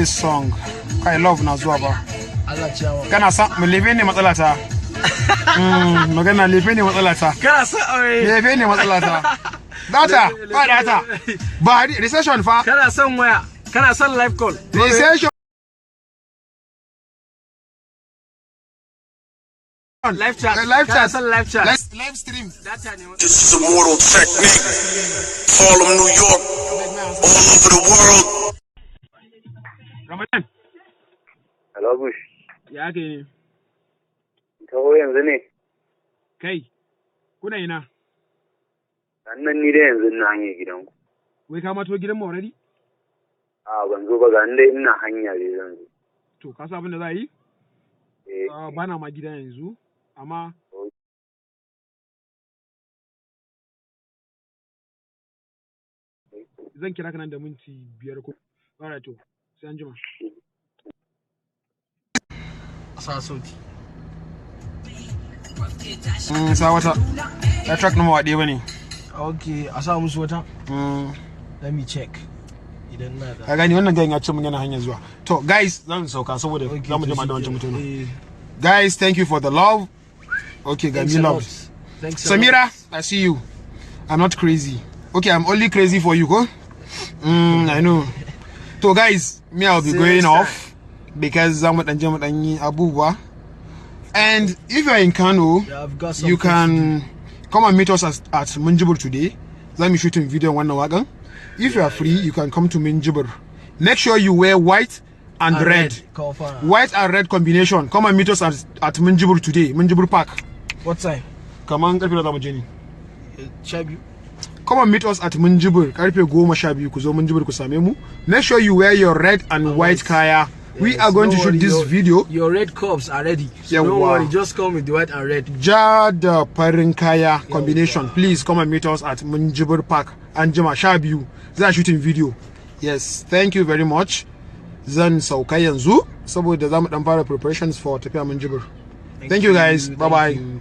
this song. Kai, love na zuwa ba. Allah ciyawa. Kana sa mu lefe ne matsalata. Magana lefe ne matsalata. Kana son aure. Lefe ne matsalata. Data, ba data. Ba recession fa. Kana son waya. Kana son live call. Recession. Live chat. Live Kana chat. son live chat. Live stream. Data ne. This is Immortal Technique. Harlem, New York, all over the world. Ramadan. Hello, Bush. Ya ake ne? Taho yanzu ne? Kai. Kuna ina? Sannan ni dai yanzu ina hanyar gidanku. Wai ka mato gidan mu already? A, ban zo ba, ga ni dai ina hanya dai zan zo. To, ka san abin da za a yi? Eh. Ah, ba na ma gida yanzu, amma zan kira ka nan da minti 5 ko. Alright to, sai an jima. Sa sauti. Sa wata. Ya track na mawaɗe ba ne. Okay, a sa musu wata. Let me check. Idan na da. Ka gani, wannan gayan ya ce mun yana hanyar zuwa. To guys, zan sauka saboda Okay, za mu to jima da wancan shikenan. mutumin. Eh, Guys, thank you for the love. Okay, ga thanks me a love. lot. Thanks a Samira, lot. I see you. I'm not crazy. Okay, I'm only crazy for you, go. I know. So guys, me, I'll be See you going next off because za mu dan je mu dan yi abubuwa. And if you're in Kano, Yeah, I've got some you things to can come and meet us at Minjibir today. Let me shooting video on wannan wakan. If you are free, you can come to Minjibir. Make sure you wear white and And red. Confirm. White and red combination. Come and meet us at Minjibir today. Minjibir Park. What time? Kaman karfe da za mu je ne. 12. Come and meet us at Minjibir karfe 12, ku zo Minjibir ku same mu. Make sure you wear your red and white kaya. We Yes, are going to don't shoot worry, this video. Your red cups are ready. So don't Yawwa. worry, just come with the white and red. Ja da farin kaya combination. Please come and meet us at Minjibir Park. Anjima 12 za a shooting video. Yes, thank you very much. Zan sauka yanzu saboda za mu dan fara preparations for tafiya Minjibir. Thank you guys. Thank Bye bye. you.